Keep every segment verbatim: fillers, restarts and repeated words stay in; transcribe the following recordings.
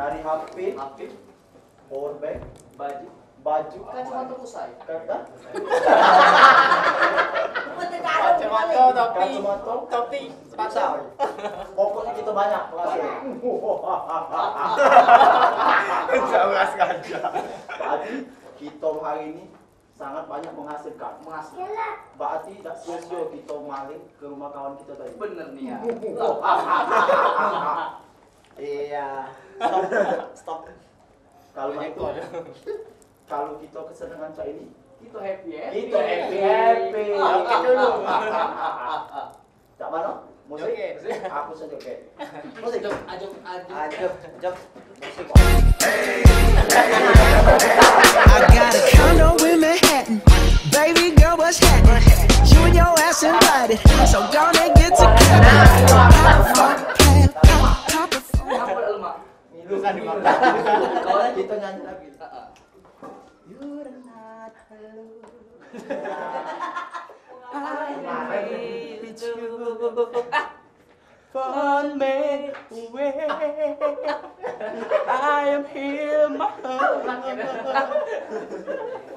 Dari H P, H P, power bank, baju, baju, kacamata kusai. Kata? Kacamata, topi, kacamata, topi, sepatu. Pokoknya kita banyak kelasnya. Enggak sengaja. Jadi, kita hari ini sangat banyak menghasilkan. Menghasilkan. Berarti tak sia-sia kita maling ke rumah kawan kita tadi. Bener nih ya. Iya. Stop. Stop. Kalau itu, kalau kita kesenangan cak ini, kita happy, happy. Kita happy, happy. Oke dulu. Cak mano? Musik? Joget. Aku sejoget. Musik. Ajok, ajok, ajok. Ajok, ajok. Musik. I got a condo in Manhattan. Baby girl, what's happening? You and your ass invited. So gonna get together. Pop a phone, pop, pop a phone. Milu kan. Kita nyanyi lagi. You're not alone. I need you. Phone me away. I am here, my home.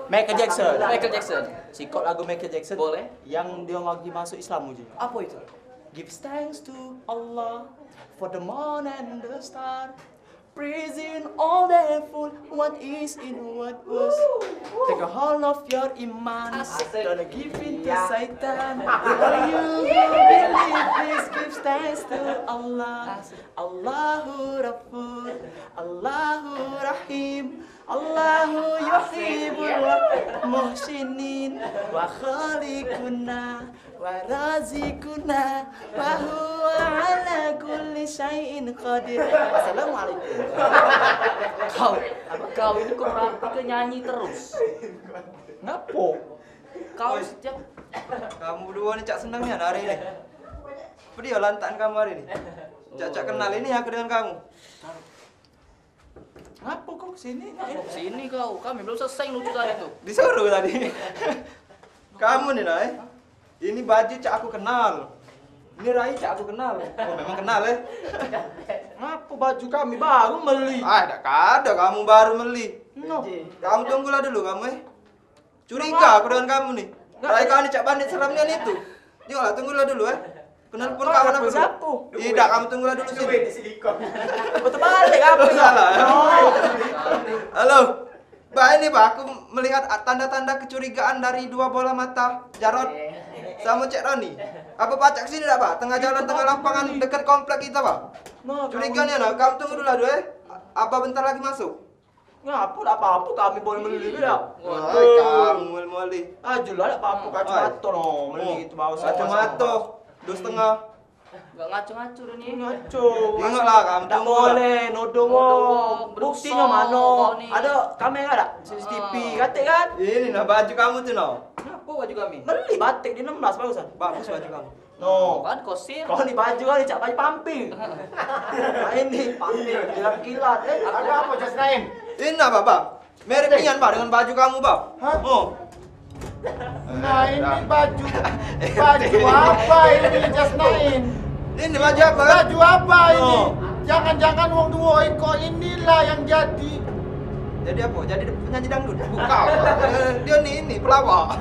Michael Jackson. Michael Jackson. Sikok lagu Michael Jackson. Boleh. Yang dia lagi masuk Islam uji. Apa itu? Give thanks to Allah for the moon and the star. Praising all the full, what is in what was. Take a hold of your iman, don't give in to Satan. You who believe, please give thanks to Allah. Allahu Rabbul, Allahu Rahim, Allahu yuhibul muhsinin wa khaliquna wa raziquna wa huwa ala kulli syai'in qadir. Assalamualaikum. Kau, kau ini kok berarti ke nyanyi terus? Ngapo? Kau setiap kamu berdua ni cak seneng nian hari ni. Apa dia lantakan kamu hari ni? Cak, cak kenal ini aku dengan kamu. Ngapo kau kesini? Sini kau, kami belum selesai lucu tadi tu. Disuruh tadi. Kamu ni, Nay. Ini baju cak aku kenal. Ini Rai cak aku kenal. Oh, memang kenal, eh? Ngapo baju kami baru meli? Ah, dak ada kamu baru meli. No. Kamu tunggulah dulu kamu, eh. Curiga aku dengan kamu ni. Rai kau ni cak bandit seram nian itu. Tengoklah, tunggulah dulu, eh. Aku nelpon kawan aku dulu. Siapa? Tidak, kamu tunggulah dulu sini. Betul balik apa? Salah, ya? Halo. Bah, ini, Bah, aku melihat tanda-tanda kecurigaan dari dua bola mata Jarot sama Cek Roni. Apa pacak kesini dak, Bah? Tengah jalan, tengah lapangan, dekat komplek kita, Bah. Curiga nian, nah. Kamu tunggu dulu lah, dulu, eh. Abah bentar lagi masuk. Ngapo, dak apo-apo kami boleh meli ke dak? Wah, kamu boleh meli. Ah, jelas dak apo-apo, kacamata no, meli gitu, bawa sama-sama. Kacamata, dua setengah. Enggak ngaco-ngaco dah ni. Ngaco. Tengoklah kamu. Dak boleh, nodong wong. Buktinyo mano? Ado kamera dak? C C T V, katek kan? Ini nah baju kamu tu, no. Ngapo baju kami? Meli batik di enam belas barusan. Bagus baju kamu. No. Kan kosir. Kau ni baju kan cak baju pamping. Nah, ini pamping kilat-kilat, eh. Ada apa, Jasnain? Ini apa, Bang? Mirip nian, Bang, dengan baju kamu, Bang. Hah? Oh. Nah, ini baju, baju apa ini, Jasnain? Ini baju apa, kan? Baju apa ini? Oh. Jangan-jangan wong duo iko inilah yang jadi. Jadi apa? Jadi penyanyi dangdut? Bukan. Eh, dia ni, ini pelawak.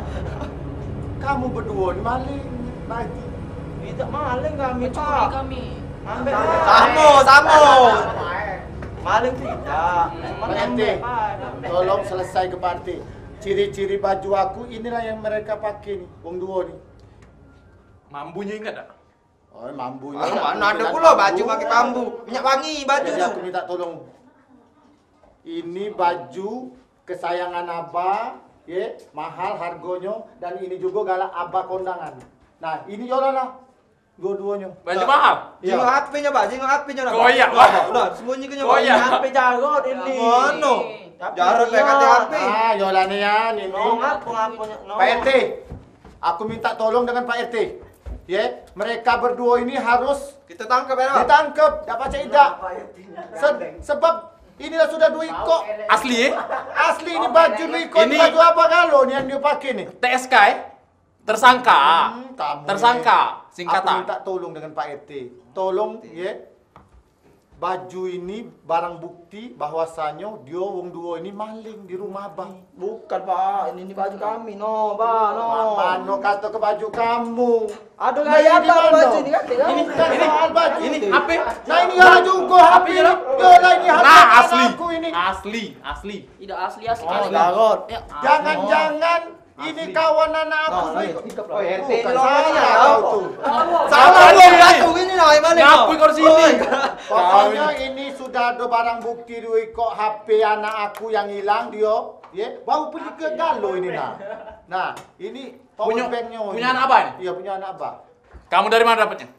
Kamu berdua ni maling baju. Tidak maling kami, Pak. Mencuri kami. Ambek. Samo, samo. Maling tidak. Pak R T, tolong selesai ke Pak R T. Ciri-ciri baju aku inilah yang mereka pakai ni, wong duo ni. Mambunya ingat tak? Oh, mambunya. Ah, mana ada pula baju pakai mambu? Minyak wangi baju tu. Jadi aku minta tolong. Ini baju kesayangan Abah, ye, mahal hargonyo, dan ini jugo galak Abah kondangan. Nah, ini yo lah, dua-duonyo. Baju mahal? Jingok H P-nyo, Bah, jingok H P-nyo, nah. Koyak, Bah. Nah, sembunyi ke nyo, Bah. Koyak. H P Jarot ini. Mano? Jarot pakai H P. Ah, yo lah nian ini. No, ngapo, ngapo, no. Pak R T, aku minta tolong dengan Pak R T. Ye, mereka berdua ini harus kita tangkap, ya, Pak? Ditangkap, dak pacak idak. Se-, sebab inilah sudah dua ikok. Asli, eh? Asli ini baju dua ikok. Ini baju apa galo ni yang dia pakai ni? T S K, eh? Tersangka. Hmm, kamu ni. Tersangka, singkatan. Aku minta tolong dengan Pak R T. Tolong, ye. Baju ini barang bukti bahwasanyo dio wong duo ini maling di rumah abang. Bukan, Pak. Ini, ini baju kami, no, Pak, no. Ma-, mano kato ke baju kamu? Aduh, nah, ini apa mano? Baju ini kan? Ini, ini, soal baju ini. H P. Nah, ini lah juga H P ini. Yo lah, ini H P. Nah, asli. Aku ini. Asli, asli. Tidak asli, asli. Oh, asli. Garot. Ya. Jangan-jangan ini kawan anak aku. Nah, ini. Bukan, salah kau tuh. Salah, Bang. Aku ini, nah, yang mana? Ngapain kau di sini? Pokoknya ini sudah ada barang bukti duit kok H P anak aku yang hilang dio. Ye, baru pergi ke galo ini, nah. Nah, ini power banknya ini. Punya anak abang ini? Iya, punya anak abang. Kamu dari mana dapatnya?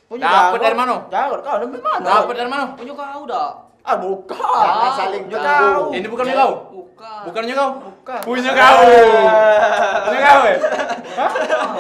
Dapat dari mano? Dapat kau dari mano? Dapat dari mano? Punya kau dah. Ah, bukan. Jangan saling tuduh. Ini bukan punya kau? Bukan. Bukan punya kau? Bukan. Punya kau? Punya kau, eh? Hah?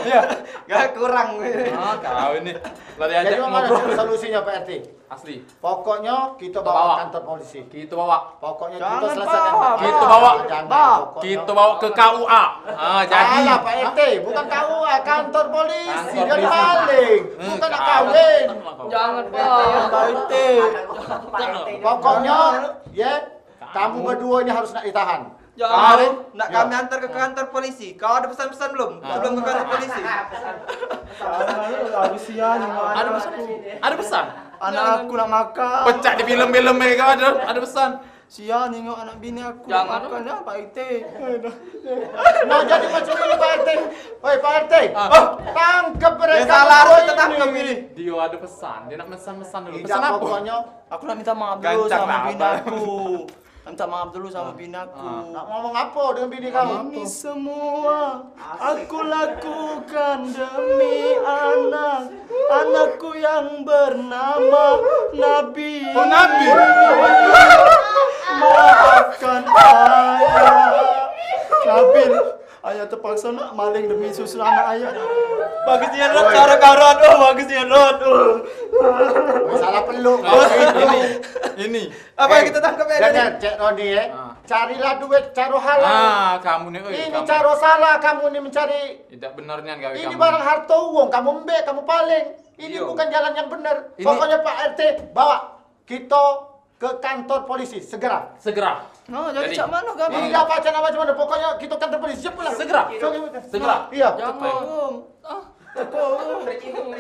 Iya. Gak kurang. Ah, kau ini. Lah diajak ngobrol. Jadi, mana solusinya, Pak R T? Asli. Pokoknya kita bawa kantor polisi. Kita bawa. Pokoknya kita selesaikan. Kita bawa. Jangan, pokoknya. Kita bawa ke K U A. Ah, jadi. Salah, Pak R T, bukan K U A, kantor polisi. Dia maling, bukan nak kawin. Jangan, Pak. Pak R T. Pokoknya, ya, kamu berdua ini harus nak ditahan. Jangan. Kau nak kami antar ke kantor polisi. Kau ada pesan-pesan belum? Sebelum ke kantor polisi. Ada pesan? Ada pesan? Anak aku nak makan. Pecah di film-film mereka ada, ada pesan. Sia nengok anak bini aku nak makan, ya, Pak R T. Nah, jadi macam ini, Pak R T. Oi, Pak R T. Ah. Tangkap mereka. Dia salah, harus kita tangkap ini. Dia ada pesan, dia nak pesan-pesan dulu. Pesan apa? Pokoknya aku nak minta maaf dulu sama bini aku. Minta maaf dulu sama bini aku. Nak ngomong apa dengan bini kamu? Ini semua aku lakukan demi anak, anakku yang bernama Nabi. Oh, Nabi. Maafkan ayah. Nabil, ayah terpaksa nak maling demi susu anak ayah. Bagus nian, Rod. Cara kau, Rod. Oh, bagus nian, Rod. Oh. Salah peluk. Ini, ini. Apa yang kita tangkap ya, Dengar, Cek Roni, ya. Ah. Carilah duit caro halal. Ah, kamu ni, oi, ini caro salah kamu ni mencari. Tidak benar nian gawe kamu. Ini barang harta wong, kamu embek, kamu paling. Ini bukan jalan yang benar. Pokoknya Pak R T bawa kita ke kantor polisi segera. Segera. Nah, jadi cak mano kamu? Ini apa cak macam mana? Pokoknya kita kantor polisi, cepat lah. Segera. Segera. Iya. Jangan. Ah,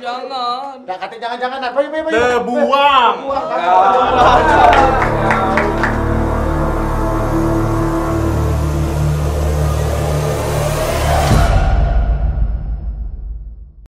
jangan. Dah kata jangan-jangan, apa, apa, apa? Terbuang. Terbuang.